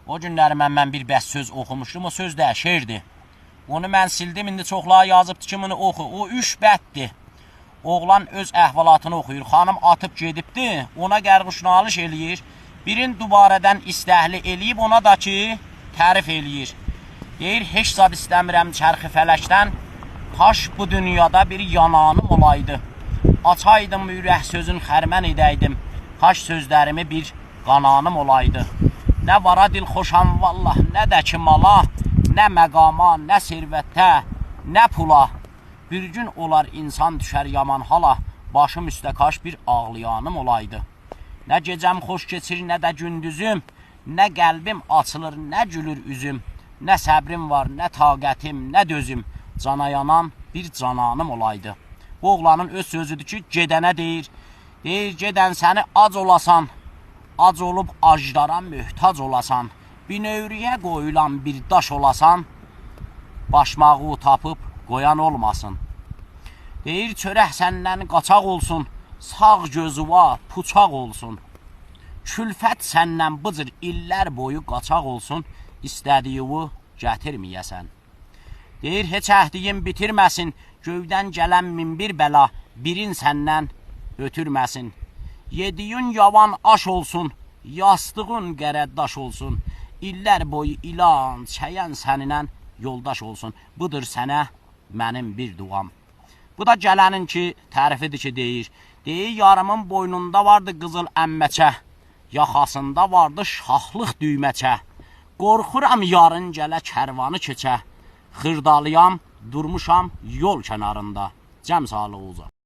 O günləri mən bir bəs söz oxumuşdum, o söz də şeirdir. Onu mən sildim, indi çoxları yazıbdı ki, bunu oxu. O üç bətdir. Oğlan öz əhvalatını oxuyur. Xanım atıb gedibdi, ona qərquşnalış eləyir. Birin dubarədən istəhli eləyib, ona da ki, tərif eləyir. Deyir, heç zad istəmirəm çərxi fələkdən, kaş bu dünyada bir yananım olaydı. Açaydım ürək sözün xərmən edəydim, kaş sözlərimi bir qananım olaydı. Nə vara dil xoşam vallah, nə də ki mala, nə məqama, nə servətə, nə pula. Bir gün olar insan düşər yaman hala, başım üstə kaş bir ağlayanım olaydı. Nə gecəm xoş keçir, nə də gündüzüm, nə qəlbim açılır, nə gülür üzüm, nə səbrim var, nə taqətim, nə dözüm, cana yanan bir cananım olaydı. Bu oğlanın öz sözüdür ki, gedənə deyir, deyir gedən səni ac olasan, ac olub acdara möhtac olasan, binövriyə qoyulan bir daş olasan, başmağı tapıb qoyan olmasın. Deyir çörək səndən qaçaq olsun, sağ gözüva puçaq olsun. Külfət səndən bıcır illər boyu qaçaq olsun, istədiyi gətirməyəsən. Deyir heç əhdiyin bitirməsin, göydən gələn min bir bəla birin səndən ötürməsin. Yediyin yavan aş olsun, yastığın qərəddaş olsun. İllər boyu ilan, çəyən səninlə yoldaş olsun. Budur sənə mənim bir duam. Bu da gələnin ki, tərifidir ki, deyir. Deyir, yarımın boynunda vardı qızıl əmməçə, yaxasında vardı şahlıq düyməçə. Qorxuram yarın gələ kərvanı keçə. Xırdalıyam, durmuşam yol kənarında. Cəm sağlıq olacaq.